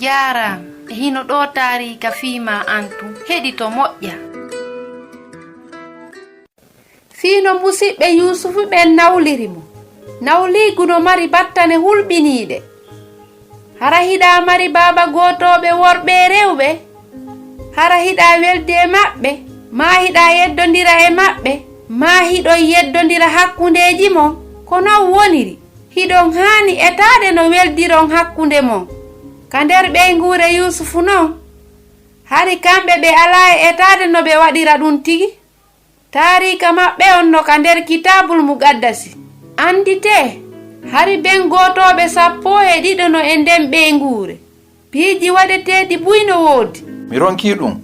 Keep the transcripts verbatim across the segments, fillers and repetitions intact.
Jaaraama. E hino ɗoo taariika fii maa an tun. Heɗito moƴƴa. Fii no musiɓɓe Yuusufu ɓen nawliri mo. Nawliigu no mari battane hulɓiniiɗe. Hara hiɗaa mari baaba gootooɓe worɓe e rewɓe? Hara hiɗaa weldi e maɓɓe? Maa hiɗaa yeddondira e maɓɓe? Maa hiɗon yeddondira hakkundeeji mon? Ko non woniri. Hiɗon haani etaade no weldiron hakkunde mon ka nder ɓeynguure Yuusufu non. Hari kamɓe ɓe alaa e etaade no ɓe waɗira ɗun tigi. Taariika maɓɓe on no ka nder Kitaabul Muqaddasi. Annditee, hari ben gootooɓe sappo e ɗiɗo no e nden ɓeynguure. Piiji waɗeteeɗi buy no woodi. Mi ronkii ɗun.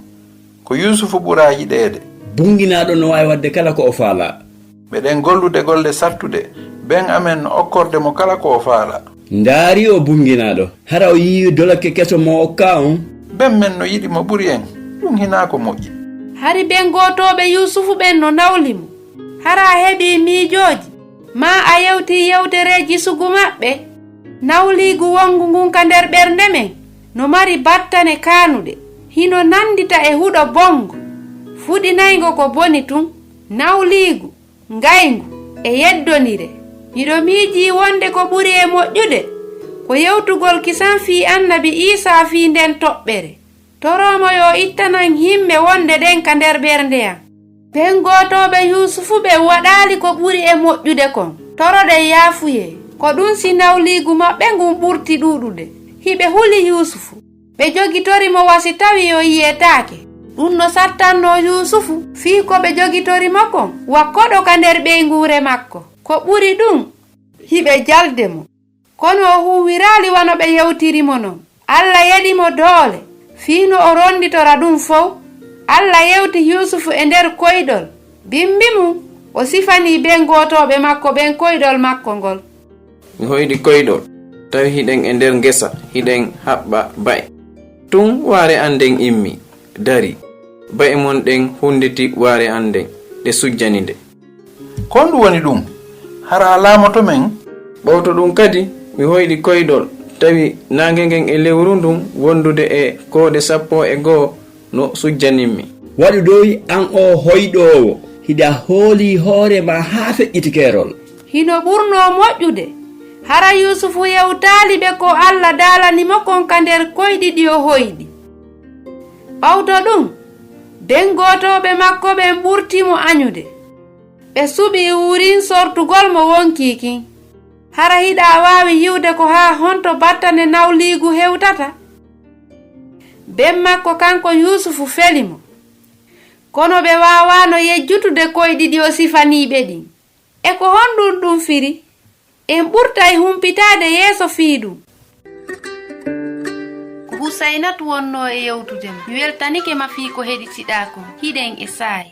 Ko Yuusufu ɓuraa yiɗeede. Bunnginaaɗo no waawi waɗde kala ko o faalaa. Meɗen gollude golle sattuɗe. Ben amen no okkorde mo kala ko o faalaa. Ndaari o bunnginaaɗo. Hara o yi'ii dolake keso mo o okkaa on? Ben men no yiɗi mo ɓuri en. Ɗun hinaa ko moƴƴi. Hari ben gootooɓe Yuusufu ɓen no nawli mo. Hara a heɓii miijooji? Maa a yewtii yewtereeji sugu maɓɓe? Nawliigu wonngu ngun ka nder ɓernde men no mari battane kaanuɗe. Hino nanndita e huɗo bonngo, fuɗinayngo ko boni tun. Nawliigu, ngayngu, e yeddonire. Hiɗo miijii wonnde ko ɓuri e moƴƴude ko yewtugol kisan fii annabi Iisaa fii nden toɓɓere. Toroo mo yo ittanan himme wonnde ɗen ka nder ɓernde an. Ben gootooɓe Yuusufu ɓen waɗaali ko ɓuri e moƴƴude kon. Toroɗen yaafuyee. Ko ɗun si nawliigu maɓɓe ngun ɓurti ɗuuɗude. Hiɓe huli Yuusufu. Ɓe jogitori mo wa si tawii o yi'etaake. Ɗun no sattannoo Yuusufu fii ko ɓe jogitori mo kon wa koɗo ka nder ɓeynguure makko. Ko ɓuri ɗun, hiɓe jalde mo. Kono o huuwiraali wano ɓe yewtiri mo non. Alla yeɗi mo doole fii no o ronnditora ɗun fow. Alla yewti Yuusufu e nder koyɗol. Bimbi mun, o sifanii ben gootooɓe makko ɓen koyɗol makko ngol. Mi hoyɗi koyɗol, tawi hiɗen e nder ngesa, hiɗen haɓɓa ba'e. Tun waare an nden immii, darii. Ba'e mon ɗen hunnditi waare an nden, ɗe sujjani nde. Ko honɗun woni ɗun? Hara a laamoto men? Ɓawto ɗun kadi, mi hoyɗi koyɗol, tawi naange ngen e lewru ndun wondude e koode sappo e goo no sujjanimmi. Waɗu ɗoy, an oo hoyɗoowo, hiɗa hoolii hoore maa haa feƴƴiti keerol. Hino ɓurnoo moƴƴude, hara Yuusufu yewtaali ɓe ko Alla daalani mo kon ka nder koyɗi ɗi o hoyɗi. Ɓawto ɗun, ben gootooɓe makko ɓen ɓurti mo añude. Ɓe suɓii wurin sortugol mo wonkii kin. Hara hiɗa waawi yi'ude ko haa honto battane nawliigu hewtata? Ben makko kanko Yuusufu feli mo. Kono ɓe waawaano yejjutude koyɗi ɗi o sifanii ɓe ɗin. E ko honɗun ɗun firi? En ɓurtay humpitaade yeeso fii ɗun. Ko Husaynatu wonnoo e yewtude ma. Mi weltanike ma fii ko heɗitiɗaa kon. Hiɗen e saa'i.